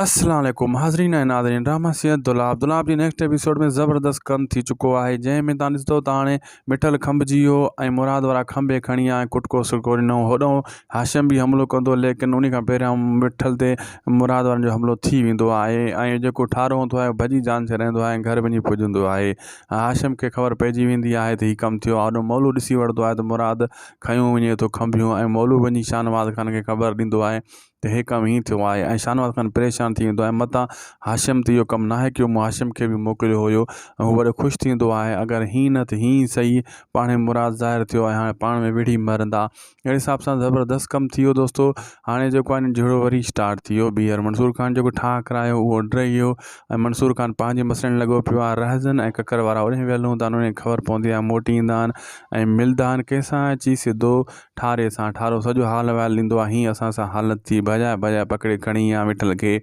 السلام عليڪم حاضرين ۽ ناظرين ڊراما سيئن دولاب دولاب جي نيڪسٽ ايپيسوڊ ۾ زبردست ڪم ٿي چڪو آهي جنهن ۾ تان ڏسندو ته هاڻي مٺل کنڀجي ويو ۽ مراد وارا کنڀي کڻي آيا ۽ ڪٽڪو سٽڪو ڏنو هوڏانهن هاشم به حملو ڪندو ليڪن انهي کان پهريان مٺل تي مراد وارن جو حملو ٿي ويندو آهي ۽ جيڪو ٺارو هوندو آهي ڀڄي جان ڇڏائيندو آهي ۽ گهر وڃي پڄندو آهي هاشم کي خبر پئجي ويندي آهي ته هي ڪم ٿيو آهي هوڏانهن مولو ڏسي وٺندو آهي ته مراد کنيو وڃي ٿو کنڀيون ۽ مولو وڃي شاهنواز خان کي خبر ڏيندو آهي ته هي ڪم هيئن ٿيو آهي ۽ شاهنواز خان پريشان ٿي ويندو آهي متان هاشم ته اهو ڪم ناهي ڪيو مون هاشم کي به موڪليو هيو ۽ هو وڏو خوش ٿيندو آهي اگر هيئن نه ته هيئن صحيح پاڻ مراد ظاهر ٿيو آهي هاڻي پاڻ ۾ وڙهي مرندا اهڙي حساب سان زبردست ڪم ٿي ويو دوستو هاڻي جيڪو آهي جهيڙو وري اسٽارٽ ٿي ويو ٻيهر منصور خان جيڪو ٺاهه ڪرايو اهو ڊهي ويو ۽ منصور خان پنهنجي مسئلن لڳو پيو آهي رهزن ۽ ڪڪر وارا اوڏانهن ويل هوندا آهن انهن کي خبر پوندي آهي موٽي ايندا آهن ۽ ملدا آهن ڪنهن سان اچي سڌو ٺاري سان ٺارو سڄو حال احوال ڏيندو آهي هيئن اسان سان حالت ٿي ڀڄائي ڀڄائي پڪڙي کڻي آيا مٺل کي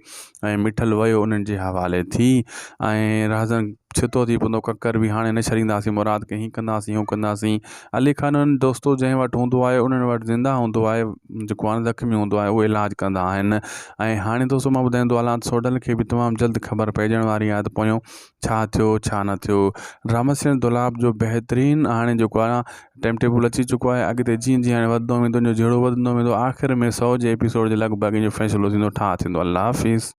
۽ مٺل ويو انهن جي حوالي ٿي ۽ رهزن ڇتو ٿي پوندو ڪڪر به هاڻي نه ڇڏينداسين مراد کي هيئن ڪنداسين هون ڪنداسين علي خان انهن دوستو جنهن وٽ هوندو آهي انهن وٽ زنده هوندو آهي جيڪو هاڻي زخمي هوندو آهي اهو علاج ڪندا آهن ۽ هاڻي دوستو مان ٻڌائيندو هلان ته سوڍل کي به تمام جلد خبر پئجڻ واري آهي ته پويون ڇا ٿيو ڇا نه ٿيو ڊرامه سيريل دولاب جو بهترين هاڻي جيڪو آهي ٽائيم ٽيبل اچي چڪو آهي اڳتي جيئن جيئن هاڻي وڌندو ويندو ان جو جهيڙو وڌندو ويندو آخر ۾ سو جي ايپيسوڊ جي لڳ ڀڳ ان جو فيصلو ٿيندو ٺاهه ٿيندو الله حافظ.